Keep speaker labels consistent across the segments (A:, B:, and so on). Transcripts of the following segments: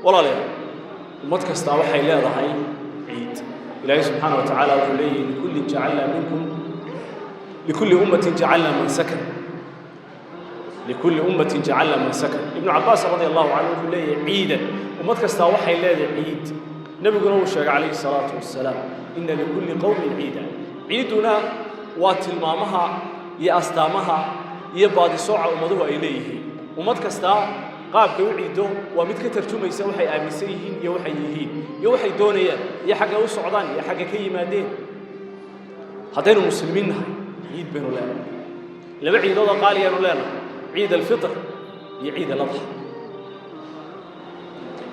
A: Walaalayaal, ummad kastaa waxay leedahay ciid. Ilaahay subxaana wa tacaala wuxuu leeyahy: لكل جعلنا منكم، لكل أمة جعلنا منسكا، لكل أمة جعلنا منسكا. Ibnu Cabbaas رضي الله عنه wuxuu leeyahay ciidan, ummad kastaa waxay leedahay ciid. Nebiguna uu sheegay calayhi الصلاة والسلام: إن لكل قوم عيدا. Ciidduna waa tilmaamaha iyo astaamaha iyo baadisooca ummaduhu ay leeyihiin. Ummad kastaa qaabkay u ciiddo waa mid ka tarjumaysa waxay aaminsan yihiin iyo waxay yihiin iyo waxay doonayaan iyo xaggay u socdaan iyo xaggay ka yimaadeen. Haddaynu muslimiin nahay, ciid baynu leenahay. Laba ciidoodoo qaaliyaanu leenahay: ciid alfitr iyo ciid aladxa.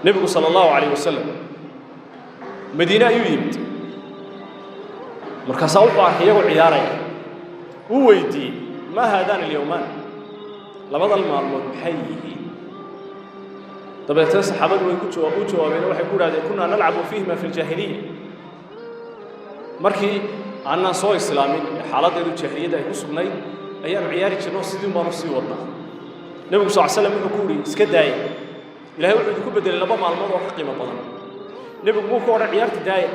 A: Nebigu صلى الله عليه وسلم Madiine ayuu yimid. Markaasaa wuxuu arkay iyagoo ciyaaraya. Wuu weydiiyey: ما هذان اليومان? Labadan maalmood maxay yihiin? Dabeetna saxaabadu way ku u jawaabeen. Waxay ku idhahdeen: كنا نلعب فيهما في الجاهلية. Markii aanaan soo islaamin ee xaaladdeedu jaahiliyadda ay ku sugnayd ayaanu ciyaari jirno, sidii baanu sii wadnaa. Nebigu sal slam wuxuu ku yidhi: "Iska daaya, Ilahay wuxuu idinku beddelay laba maalmood oo ka qiimo badan." Nebigu muu ku odhan "ciyaarta daaya",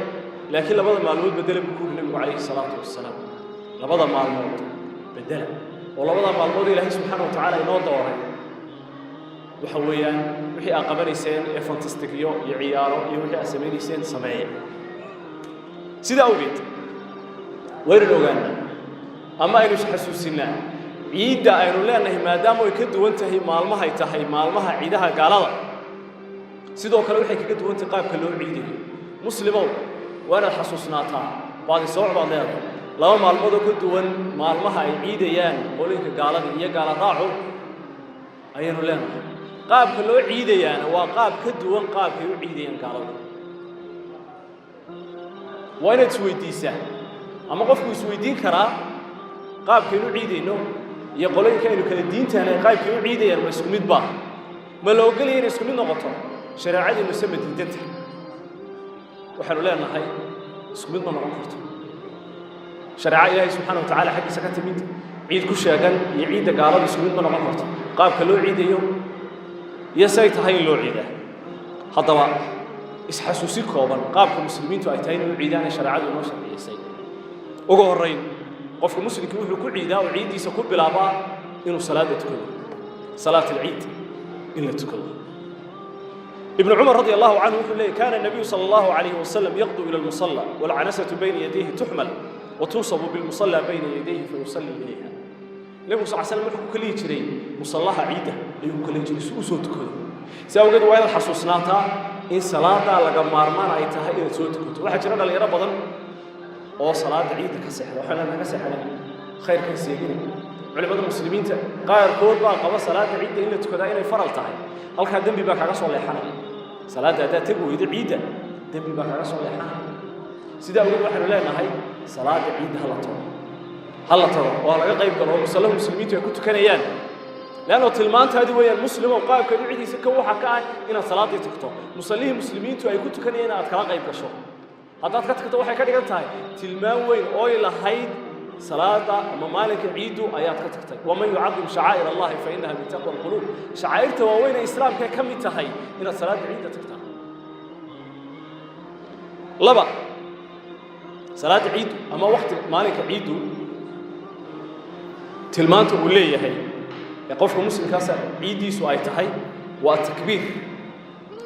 A: laakiin "labada maalmood beddela" buu ku yidhi nebigu calayhi salaatu wasalaam. Labada maalmood beddela, oo labada maalmood Ilaahay subxaana wa tacaala inoo dooray waxa weeyaan wixii aad qabanayseen ee fantastigyo iyo ciyaaro iyo wixii aad samaynayseen sameeya. Sidaa awgeed waynanu ogaanaa ama aynu isxasuusinnaa ciidda aynu leenahay, maadaama ay ka duwan tahay maalmahay tahay maalmaha ciidaha gaalada. Sidoo kale waxay kaga duwan tahay qaabka loo ciidayo. Muslimow, waa inaad xasuusnaataa baadisooc baad leedahay, laba maalmood oo ka duwan maalmaha ay ciidayaan qoolinka gaalada iyo gaala raacu ayaynu leenahay. Qaabka loo ciidayaana waa qaab ka duwan qaabkay u ciidayaan gaalada. Waa inaad isweydiisaa ama qofku isweydiin karaa: qaabkaynu u ciidayno iyo qolooyinka aynu kala diintaana qaabkay u ciidayaan ma isku mid baa? Ma la ogolaya inay isku mid noqoto? Shareecadiinu se ma diidanta? Waxaanu leenahay isku mid ma noqon karto. Shareeco Ilaahay subxaana wa tacala xaggiisa ka timid ciid ku sheegan iyo ciidda gaaladu isku mid ma noqon karto, qaabka loo ciidayo iyo say tahay in loo ciidaa. Haddaba isxasuusin kooban qaabka muslimiintu ay tahay inay u ciidaan ee shareecadu inoo sharciyaysay. Ugu horrayn, qofka muslimkii wuxuu ku ciidaa oo ciiddiisa ku bilaabaa inuu salaadda tukado, salaat alciid in la tukado. Ibnu Cumar رضي الله عنه wuxuu leeyay: كان النبي صلى الله عليه وسلم يغدو إلى المصلى والعنزة بين يديه تحمل وتنصب بالمصلى بين يديه فيصلي إليها. Nebigu sal slam wuxuu ku kaliyi jiray musallaha ciidda ayuu ku kaliyi jiray si uu soo tukado. Si awgeed waa inaad xasuusnaataa in salaadaa laga maarmaan ay tahay inaad soo tukato. Waxaa jira dhalinyaro badan oo salaada ciidda ka seexda. Waxaan leenahay ka seexdanay, khayrkan seegina. Culimada muslimiinta qaarkood baa qaba salaada ciidda in la tukadaa inay faral tahay. Halkaa dembi baa kaga soo leexanaya. Salaadda haddaad tegi weydo ciidda, dembi baa kaga soo leexanaya. Sidaa awgeed waxaynu leenahay salaada ciidda hala tago, ha la tago oo ha laga qayb galo oo musallaha muslimiintu ay ku tukanayaan, leanno tilmaantaadi weeyaan. Muslimow, qaabkaad u ciidaysa ka waxa ka ah inaad salaaddii tagto, musallihii muslimiintu ay ku tukanayaan inaad kala qayb gasho. Haddaad ka tagto, waxay ka dhigan tahay tilmaan weyn ooy lahayd salaada ama maalinka ciiddu ayaad ka tagtay. ومن يعظم شعائر الله فإنها من تقوى القلوب. Shacaa'irta waaweyn ee islaamka ka mid tahay inaad salaadda ciidda tagtaa. Laba, salaadda ciiddu ama wakti maalinka ciiddu tilmaanta uu leeyahay ee qofka muslimkaasa ciiddiisu ay tahay waa takbiir.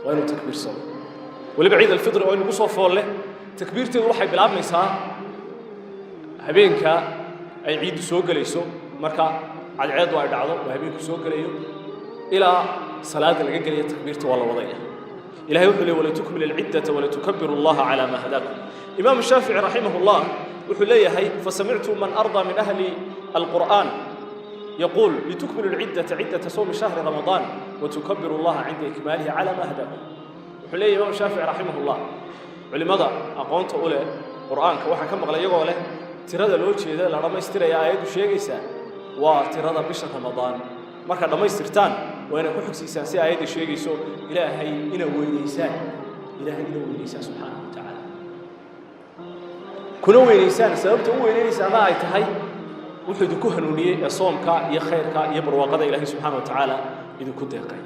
A: Waa inuu takbiirsado, weliba ciid alfitri oo inugu soo fool leh. Takbiirteedu waxay bilaabmaysaa habeenka ay ciiddu soo gelayso. Marka cadceeddu ay dhacdo oo habeenku soo gelayo ilaa salaadda laga gelaya, takbiirta waa la wadaya. Ilahay wuxuu leey: ولتكملوا العدة ولتكبروا الله على ما هداكم. Imaamu Shaafici raximah اllah wuxuu leeyahay: فسمعت من أرضى من أهل القرآن يقول: لتكملوا العدة، عدة صوم شهر رمضان، وتكبروا الله عند إكماله على ما هداكم. Wuxuu leeyahy Imaamu Shaafici raximah اllah: culimmada aqoonta u leh Qur'aanka waxaan ka maqlay iyagoo leh tirada loo jeeda la dhammaystiraya aayaddu sheegaysaa waa tirada bisha Ramadaan. Markaad dhammaystirtaan, waa inaad ku xigsiisaan si aayadda sheegayso Ilaahay inaad weynaysaan, Ilaahay inaad weynaysaan subxaanahu wa tacaala, kuna weynaysaan sababta u weynaynaysaana ay tahay wuxuu idinku hanuuniyey ee soomka iyo khayrka iyo barwaaqada Ilaahay subxaana wa tacaala idinku deeqay.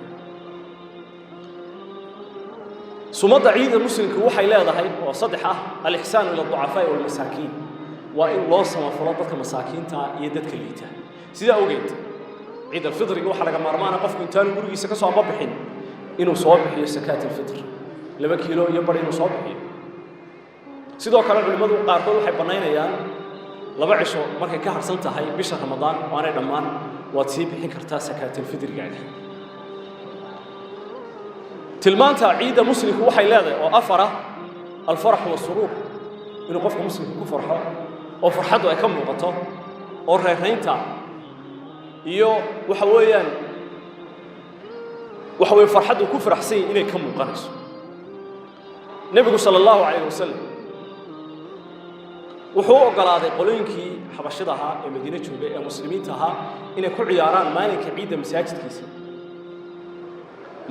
A: Sumadda ciidda muslimku waxay leedahay oo saddex ah: alixsaanu ila alducafaa'i walmasaakiin, waa in loo samafalo dadka masaakiinta iyo dadka liita. Sidaa awgeed ciid alfitriga waxaa laga maarmaana qofku intaanu gurigiisa ka soo amba bixin inuu soo bixiyo sakaat alfitr, 2.5 kiilo inuu soo bixiyo. Sidoo kale culimmadu qaarkood waxay bannaynayaan 2 cisho markay ka harsan tahay bisha Ramadaan oo aanay dhammaan, waad sii bixin kartaa sakaatalfitrigaaga. Tilmaanta ciidda muslimku waxay leedahay oo afara: alfaraxu wasuruur, inuu qofka muslimka ku farxo oo farxaddu ay ka muuqato oo reeraynta iyo waxa weeyaan waxa weeye farxaddu ku faraxsan yahay inay ka muuqanayso. Nebigu sala Allahu calayh wasalam wuxuu u oggolaaday qolooyinkii xabashida ahaa ee Madiine joogay ee muslimiinta ahaa inay ku ciyaaraan maalinka ciidda masaajidkiisa.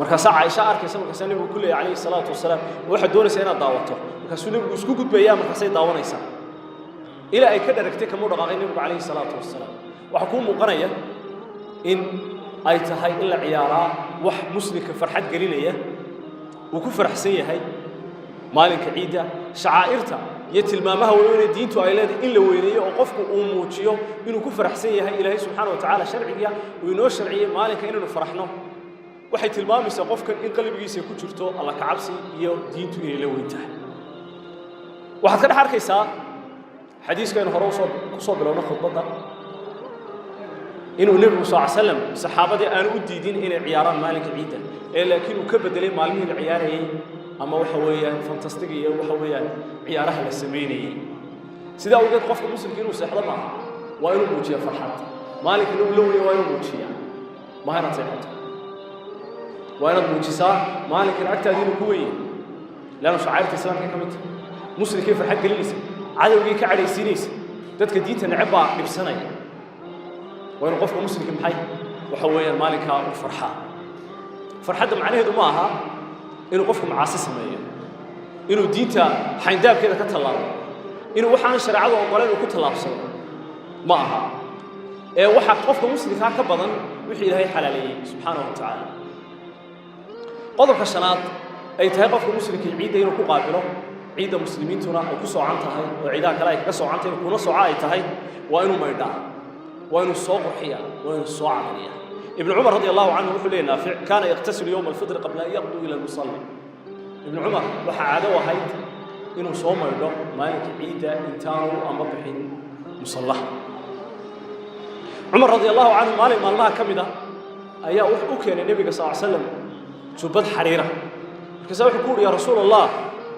A: Markaasaa Caaisha arkaysa, markaasaa nebigu ku leeyay calayhi salaatu wasalaam: "Waxaad doonaysaa inaad daawato?" Markaasuu nebigu isku gudbayaa, markaasay daawanaysaa ilaa ay ka dharagtay. Kamuu dhaqaaqay nebigu calayhi salaatu wasalaam. Waxaa kuu muuqanaya in ay tahay in la ciyaaraa wax muslimka farxad gelinaya, uu ku faraxsan yahay maalinka ciidda. Shacaa'irta iyo tilmaamaha waaweyn ee diintu ay leedahay in la weyneeyo oo qofku uu muujiyo inuu ku faraxsan yahay Ilaahay subxaana wa tacaala sharciga uu inoo sharciyey maalinka inaynu faraxno, waxay tilmaamaysaa qofkan in qalbigiisa ku jirto Alla kacabsi iyo diintu inay la weyn tahay. Waxaad ka dhex arkaysaa xadiiskaynu hore usoo ku soo bilowno khudbadda inuu nebigu sal slam saxaabadii aanu u diidin inay ciyaaraan maalinka ciidda, ee laakiin uu ka bedelay maalmihii la ciyaarayey ama waxa weeyaan fantastiga iyo waxa weeyaan ciyaaraha la samaynayey. Sidaa awgeed qofka muslimka inuu seexdo maaha, waa inuu muujiya farxad. Maalinkana uu la weya waa inuu muujiyaa, maha inaad seexato, waa inaad muujisaa maalinkan agtaada inuu ku weyn yahay, leanna shacairta islaamka ka mid tahay, muslimkay farxad gelinaysa, cadowgii ka cadhaysiinaysa, dadka diinta neceb baa dhibsanaya. Waa inuu qofka muslimka maxay waxa weeyaan maalinkaa uu farxaa. Farxadda macnaheedu ma aha inuu qofku macaasi sameeyo, inuu diinta xayndaabkeeda ka tallaabo, inuu waxaan shareecadu oggolayn uu ku tallaabsado ma aha, ee waxaa qofka muslimkaa ka badan wixii Ilaahay xalaaleeyey subxaanahu wa tacaala. Qodobka shanaad ay tahay qofka muslimkii ciidda inuu ku qaabilo, ciidda muslimiintuna ay ku soocan tahay oo ciidaha kale ay kaga soocan tahay kuna sooca ay tahay, waa inuu maydhaa, waa inuu soo qurxiyaa, waa inuu soo cadariyaa. Ibnu Cumar radi Allahu canhu wuxuu leeyay, Naafic: kaana yaqtasilu yowma alfitri qabla an yaqduu ila almusalla. Ibnu Cumar waxaa caado u ahayd inuu soo maydho maalinka ciidda intaanu ama bixin musallaha. Cumar radi Allahu canhu maalin maalmaha ka mid ah ayaa wuxuu u keenay nebiga sal slam jubbad xariira. Markaasaa wuxuu ku uhi: "Ya Rasuul Allah,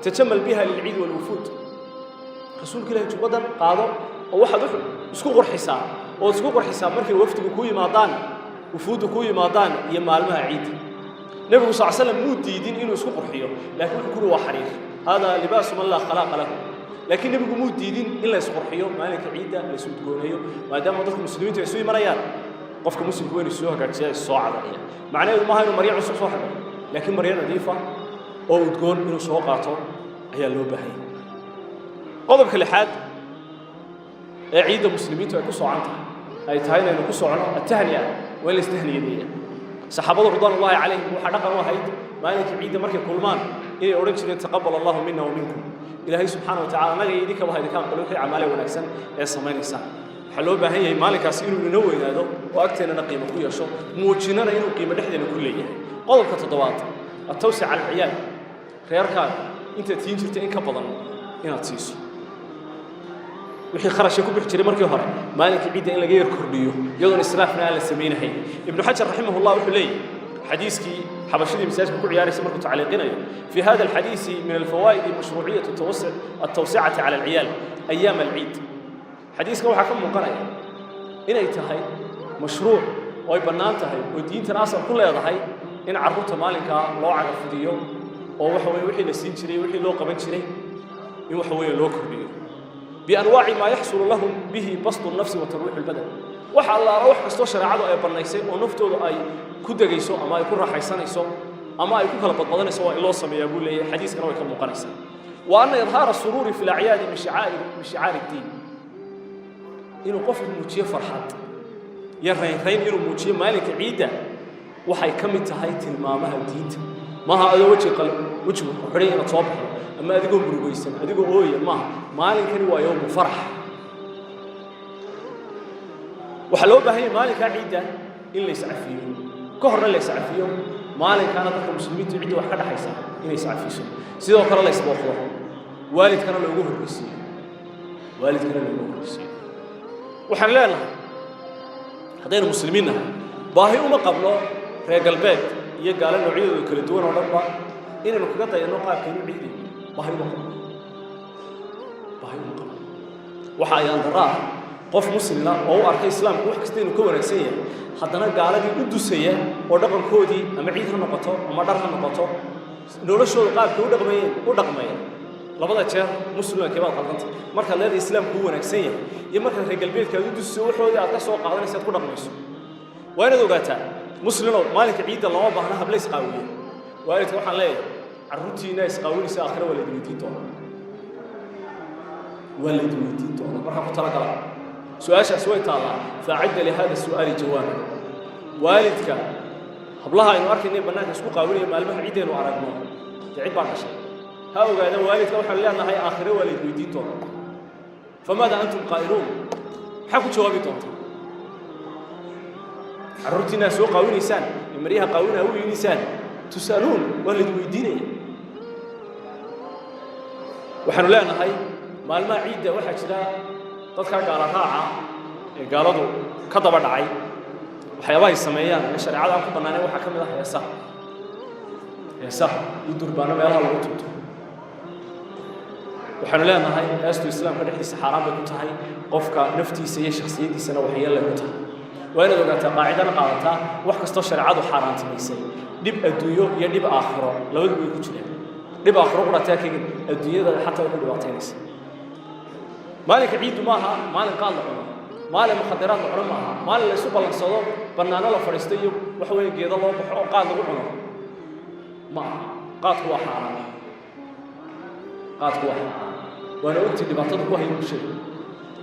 A: tajamal biha lilciid walwufuud." Rasuulka Ilahi, jubbadan qaado oo waxaad isku qurxisaa ood isku qurxisaa markay wafdigu ku yimaadaan, wufuuddu ku yimaadaan iyo maalmaha ciidda. Nebigu sal slam muu diidin inuu isku qurxiyo, laakiin wuxuu ku uhi: "Waa xariir, hada libaasu man laa khalaaqa lahu." Laakiin nebigu muu diidin in la isqurxiyo maalinka ciidda, la is udgooneeyo, maadaama dadka muslimiintu ay isu imanayaan. Qofka muslimku waa inuu soo hagaajiya, is soo cadariya. Macnaheedu maaha inuu maryo cusub soo xidho, laakiin maryo nadiifa oo udgoon inuu soo qaato ayaa loo baahanya. Qodobka lixaad ee ciidda muslimiintu ay ku soocan tahay, ay tahay inaynu ku socono, atahniya, waa in la istahniyadeeya. Saxaabadu ridwaan Ullahi calayhim waxaa dhaqan u ahayd maalinka ciidda markay kulmaan inay odhan jireen: "Taqabal Allahu mina wa minkum." Ilaahay subxaana wa tacala annaga iyo idinkaba ha idinka aqbalo wixii acmaale wanaagsan ee samaynaysaan. Waxaa loo baahan yahay maalinkaasi inuu inoo weynaado oo agteennana qiimo ku yeesho, muujinana inuu qiimo dhexdeena ku leeyahay. Qodobka toddobaad: atawsic cala alciyaal, reerkaaga intaad siin jirtay in ka badan inaad siiso. Wixii kharashka ku bixi jiray markii hore, maalinka ciidda in laga yar kordhiyo, iyadoon israafna aan la samaynahayn. Ibnu Xajar raximahullah wuxuu leeyahy xadiiskii xabashadii masaajidka ku ciyaaraysa markuu tacliiqinayo: "Fi hada alxadiisi min alfawaa'idi mashruuciyatu altawsicati cala alciyaal ayaam alciid." Xadiiskan waxaa ka muuqanaya inay tahay mashruuc oo ay bannaan tahay oo diintan asal ku leedahay in carruurta maalinkaa loo cagafudiyo oo waxa weye wixii la siin jiray, wixii loo qaban jiray, in waxa weeye loo kordhiyo, bianwaaci maa yaxsulu lahum bihi bastu nafsi wa tarwiixu lbadan. Waxa allaala wax kastoo shareecadu ay bannaysay oo naftoodu ay ku degayso ama ay ku raaxaysanayso ama ay ku kala badbadanayso waa in loo sameeyaa, buu leeyahay. Xadiiskana way ka muuqanaysaa. Wa anna idhaara suruuri fi lacyaadi min shicaari ddiin, inuu qofku muujiyo farxad iyo raynrayn, inuu muujiyo maalinka ciidda, waxay ka mid tahay tilmaamaha diinta. Maaha adoo wejigu ku xidhan inaad soo baxdo ama adigoo murugaysan, adigoo ooya, maaha. Maalinkani waa yowmu farax. Waxaa loo baahan yahay maalinkaa ciidda in la iscafiyo, ka horna la iscafiyo, maalinkaana dadka muslimiintu cidda wax ka dhaxaysa inay iscafiso, sidoo kale la isbooqdo, waalidkana loogu horreysiiyo, waalidkana loogu horreysiiyo. Waxaan leenahay haddaynu muslimiin nahay, baahi uma qabno reer galbeed iyo gaalo noocyadooda kala duwan oo dhanba inaynu kaga dayanno qaabkaynu ciidayno. Baahi uma qabno, baahi uma qabno. Waxa ayaan darro ah qof muslima oo u arkay islaamku wax kasta inuu ka wanaagsan yahay, haddana gaaladii u dusaya oo dhaqankoodii, ama ciid ha noqoto ama dhar ha noqoto, noloshooda qaabkay u dhaqmayeen u dhaqmaya. Labada jeer muslimkee baad qaldanta? Markaad leedahay islaamku u wanaagsan yahay iyo markaad reer galbeedka aad u dusiso, waxoodii aad ka soo qaadanaysa aad ku dhaqmayso. Waa inaad ogaataa, muslimow, maalinka ciidda looma baahna habla isqaawiye. Waalidka waxaan leeyahay, carruurtiina isqaawinaysa aakhira waa laydin weydiin doonaa, waa laydin weydiin doonaa. Markaa ku talagala, su-aashaasi way taallaa. فأعد لهذا السؤال جوابا. Waalidka hablaha aynu arkaynay bannaanka isku qaawinaya maalmaha ciiddaynu aragno, dee cid baa dhashay, ha ogaada. Waalidka waxaanu leenahay, aakhire waa laydin weydiin doonaa. فماذا أنتم قائلون? Maxaa ku jawaabi doontaa? Carruurtiinaa soo qaawinaysaan ee maryaha qaawinaa u iibinaysaan, تسألون, waa laydin weydiinaya. Waxaanu leenahay maalmaha ciidda waxaa jira dadka gaala raaca ee gaaladu ka daba dhacay. Waxyaabahay sameeyaan ee shareecada aan ku bannaanayn waxaa ka mid ah heesaha, heesaha iyo durbaano meelaha lagu tunto. Waxaanu leenahay heestu islaamka dhexdiisa xaaraan bay ku tahay, qofka naftiisa iyo shakhsiyaddiisana waxyeellay ku tahay. Waa inaad ogaataa, qaacidana qaadataa, wax kastoo shareecadu xaaraantimaysay dhib adduunyo iyo dhib aakhiro labaduba way ku jiraan. Dhib aakhiro qurataa kegin, adduunyada xataa way ku dhibaataynaysa. Maalinka ciiddu maaha maalin qaad la cuno, maalin mukhadaraad la cuno maaha, maalin la isu ballansado bannaano la fadhiisto iyo waxa weeye geedo loo baxo oo qaad lagu cuno ma aha. Qaadku waa xaaraan, qaadku waa xaaraan, waana ogtii dhibaatada ku haya bulshada.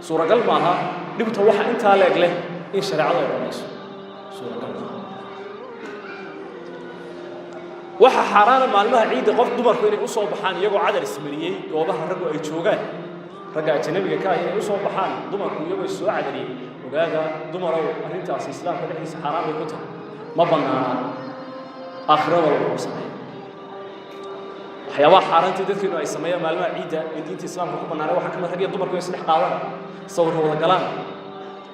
A: Suuragal maaha dhibta waxa intaa leeg leh in shareecadu ay dhammayso, suuragal maaha. Waxa xaaraana maalmaha ciidda qof dumarku inay u soo baxaan iyagoo cadar ismariyey goobaha raggu ay joogaan, ragga ajanabiga ka ah inay u soo baxaan dumarku iyagoo soo cadariyey. Ogaada dumarow, arrintaasi islaamka dhexdiisa xaaraan bay ku tahay, ma bannaana, aakhirada lagu qabsanaya. Waxyaabaha xaaraantii dadkeenu ay sameeyaan maalmaha ciidda ee diinta islaamka ku bannaanay waxaa ka mid rag iyo dumarku inay isdhex qaadaan, sawirra wada galaan.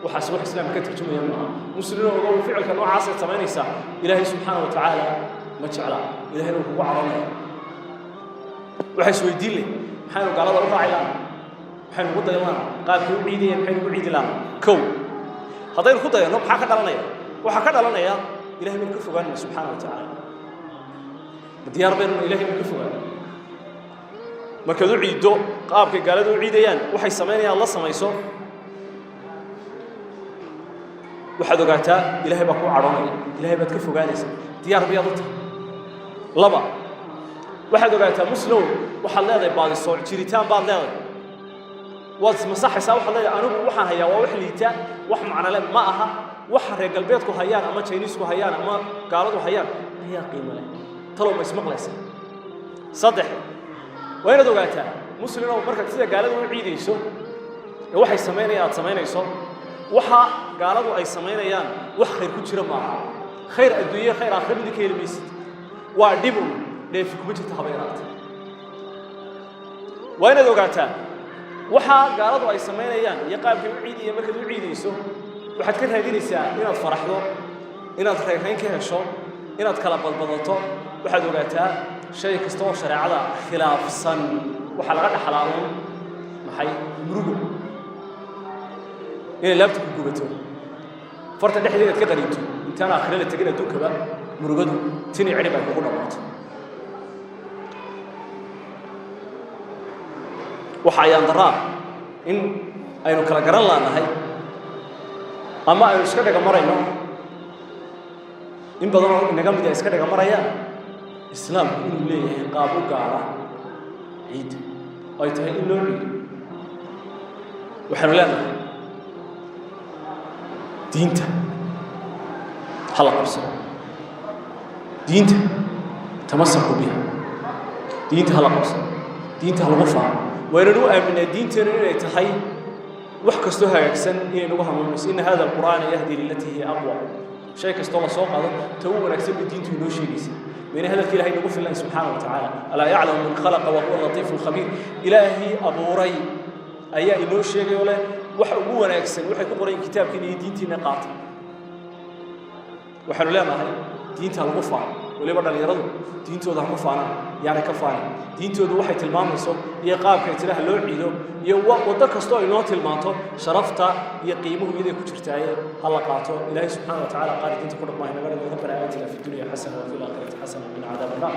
A: Waxaas wax islaamka ka tarjumaya maaha. Muslimiin, ogow, ficilka noocaas aad samaynaysaa Ilaahay subxaana wa tacaala ma jecla, Ilahayna wuu kugu caroonaya. Waxaa isweydiin leh, maxaynu gaalada u raaci laana? Maxaynu ugu dayan laana qaabkay u ciidayeen? Maxaynu ugu ciidi laana? Kow, haddaynu ku dayanno maxaa ka dhalanaya? Waxaa ka dhalanaya ilahay baynu ka fogaanayna subxaana wa tacaala. Ma diyaar baynu ilahay baynu ka fogaana? Markaad u ciiddo qaabkay gaalada u ciidayaan, waxay samaynayaan la samayso, waxaad ogaataa ilaahay baa kuu cadhoonaya, ilahay baad ka fogaanaysaa. Diyaar bayaad u tahay? Laba, waxaad ogaataa, muslow, waxaad leedahay baadisooc, jiritaan baad leedahay. Waad ismasaxaysaa, waxaad leedahay anigu waxaan hayaa waa wax liita, wax macnole ma aha. Waxa reer galbeedku hayaan ama Jayniisku hayaan ama gaaladu hayaan ayaa qiimo leh. Talow ma ismaqlaysaa? Saddex, waa inaad ogaataa, muslimow, markaad sida gaaladu u ciidayso ee waxay samaynayaan aad samaynayso, waxa gaaladu ay samaynayaan wax khayr ku jira maaha. Khayr adduunye, khayr aakhira midna ka heli maysid, waa dhib un, dheefi kuma jirta haba yaraata. Waa inaad ogaataa waxa gaaladu ay samaynayaan iyo qaabkay u ciidayaan markaad u ciidayso, waxaad ka raadinaysaa inaad faraxdo, inaad raynrayn ka hesho, inaad kala badbadato. Waxaad ogaataa shay kasta oo shareecada khilaafsan waxaa laga dhaxlaa uun maxay? Murugo, inay laabta ku gubato, farta dhexdeeda inaad ka qaniinto, intaan aakhire la tegin adduunkaba murugadu tini cidhib ay kugu dhammaato. Waxa ayaan daraa in aynu kala garan laanahay ama aynu iska dhaga marayno, in badanoo inaga mid a iska dhaga marayaan islaamku inuu leeyahay qaab u gaara ciidda ay tahay in loo ciido. Waxaanu leenahay diinta ha la qabsado, diinta Tamasakuu biha, diinta hala qabsado, diinta ha lagu faano. Waa inaan u aaminaa diinteenu inay tahay wax kastoo hagaagsan, inay nagu hanuunayso. Ina hada alqur'aana yahdi lilatii hiya aqwa. Shay kastoo la soo qaado, ta u wanaagsan bay diintu inoo sheegaysa. Mayna hadalka Ilahay nagu filan subxaana wa tacaala? Alaa yaclamu man khalaqa wa huwa latiifu lkhabiir. Ilaahii abuuray ayaa inoo sheegay oo leh waxa ugu wanaagsan waxay ku qoran kitaabkiina iyo diintiina qaata. Waxaanu leenahay diinta lagu faano, weliba dhallinyaradu diintooda ha ku faanaan, yaanay ka faanin. Diintoodu waxay tilmaamayso iyo qaabkay tiraha loo ciido iyo waddo kastoo ay noo tilmaanto, sharafta iyo qiimuhu iyaday ku jirtaaye ha la qaato. Ilaahay subxaana wa tacala qaar diinta ku dhaqmaa naga dhigo. Rabbana aatina fi dunya xasana wa fi laakhirati xasana wa qina cadaab annaar.